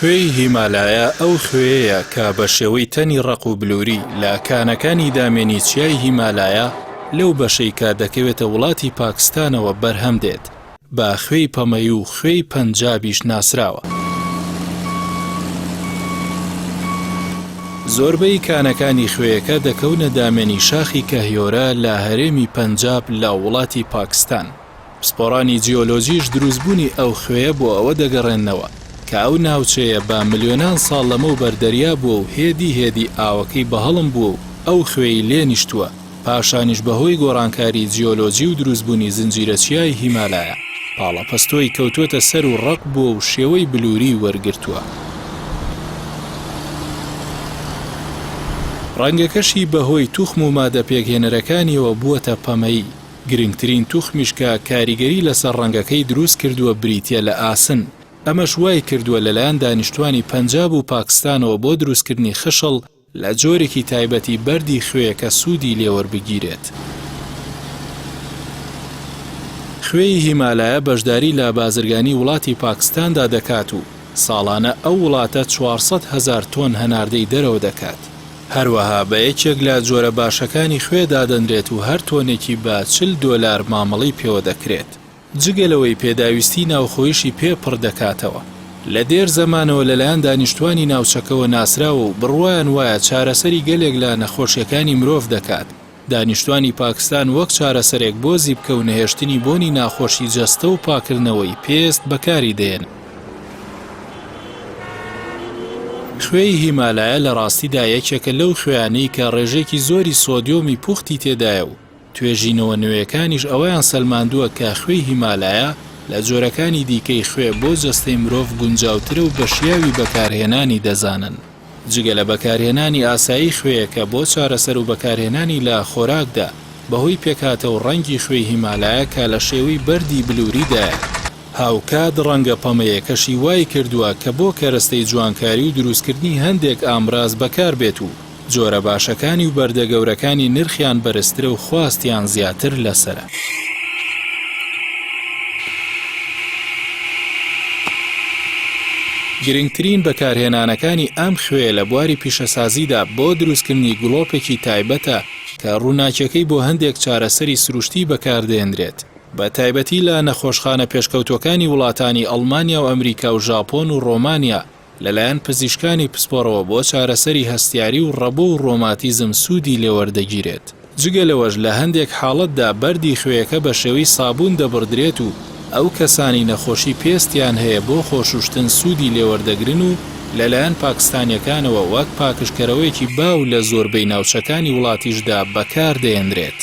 خوێی هیمالایا ئەو خوێیەیە کە بە شێوەی تەنی ڕەق و بلووری لە کانەکانی دامێنی چیای هیمالایا لەو بەشەی کە دەکەوێتە وڵاتی پاکستانەوە بەرهەم دێت، بە خوێی پەمەیی و خوێی پەنجابیش ناسراوە. زۆربەی کانەکانی خوێیەکە دەکەونە دامێنی شاخی کەهیۆرە لە هەرێمی پەنجاب لە وڵاتی پاکستان. پسپۆڕانی جیۆلۆجیش دروستبوونی ئەو خوێیە بۆ ئەوە دەگەڕێننەوە کە ئەو ناوچەیە بە ملیۆنان ساڵ لەمەوبەر دەریا بووە و هێدی هێدی ئاوەکەی بەهەڵم بووە و ئەو خوێی لێ نیشتووە، پاشانیش بەهۆی گۆڕانکاری جیۆلۆجی و دروستبوونی زنجیرە چیای هیمالایا، پاڵەپەستۆی کەوتووەتە سەر و ڕەق بووە و شێوەی بلووری وەرگرتووە. ڕەنگەکەشی بەهۆی توخم و مادە پێکهێنەرەکانیەوە بووەتە پەمەیی. گرنگترین توخمیش کە کاریگەری لەسەر ڕەنگەکەی دروست کردووە بریتییە لە ئاسن، ئەمەش وای کردووە لەلایەن دانیشتوانی پەنجاب و پاکستانەوە بۆ دروستکردنی خشڵ لە جۆرێکی تایبەتی بەردی خوێیەکە سوودی لێوەربگیرێت. خوێی هیمالایا بەشداری لە بازرگانی وڵاتی پاکستاندا دەکات و ساڵانە ئەو وڵاتە 400 هەزار تۆن هەناردەی دەرەوە دەکات. هەروەها بە یەکێک لە جۆرە باشەکانی خوێ دادەنرێت و هەر تۆنێکی بە 40 دۆلار مامەڵەی پێوە دەکرێت، جگە لەوەی پێداویستی ناوخۆیشی پێ پڕ دەکاتەوە. لە دێر زەمانەوە لەلایەن دانیشتوانی ناوچەکەوە ناسراوە و بڕوایان وایە چارەسەری گەلێک لە نەخۆشیەکانی مرۆڤ دەکات، دانیشتوانی پاکستان وەک چارەسەرێک بۆ زیپکە و نەهێشتنی بۆنی ناخۆشی جەستە و پاکردنەوەی پێست بەکاری دەهێنن. خوێی هیمالایا لە ڕاستیدا یەکێکە لەو خوێیانەی کە ڕێژەیەکی زۆری سۆدیۆمی پوختی تێدایە و توێژینەوە نوێیەکانیش ئەوەیان سەلماندووە کە خوێی هیمالایا لە جۆرەکانی دیکەی خوێ بۆ جەستەی مرۆڤ گونجاوترە و بە شیاوی بەکارهێنانی دەزانن. جگە لە بەکارهێنانی ئاسایی خوێیەکە بۆ چارەسەر و بەکارهێنانی لە خۆراکدا، بەهۆی پێکهاتە و ڕەنگی خوێی هیمالایا کە لە شێوەی بەردی بلوریدایە، هاوکات ڕەنگە پەمەیەکەشی وایکردووە کە بۆ کەرەستەی جوانکاری و دروستکردنی هەندێک ئامراز بەکاربێت و جۆرە باشەکانی و بەردە گەورەکانی نرخیان بەرزترە و خواستیان زیاتر لەسەرە. گرنگترین بەکارهێنانەکانی ئەم خوێیە لە بواری پیشەسازیدا بۆ دروستکردنی گڵۆپێکی تایبەتە کە ڕووناکیەکەی بۆ هەندێک چارەسەری سروشتی بەکاردەهێنرێت، بە تایبەتی لە نەخۆشخانە پێشکەوتووەکانی وڵاتانی ئەڵمانیا و ئەمریکا و ژاپۆن و ڕۆمانیا لەلایەن پزیشکانی پسپۆڕەوە بۆ چارەسەری هەستیاری و ڕەبۆ و ڕۆماتیزم سوودی لێوەردەگیرێت. جگە لەوەش لە هەندێک حاڵەتدا بەردی خوێیەکە بە شێوەی سابوون دەبڕدرێت و ئەو کەسانەی نەخۆشی پێستیان هەیە بۆ خۆشوشتن سوودی لێوەردەگرن و لەلایەن پاکستانییەکانەوە وەک پاکژکەرەوەیەکی باو لە زۆربەی ناوچەکانی وڵاتیشدا بەکاردەهێنرێت.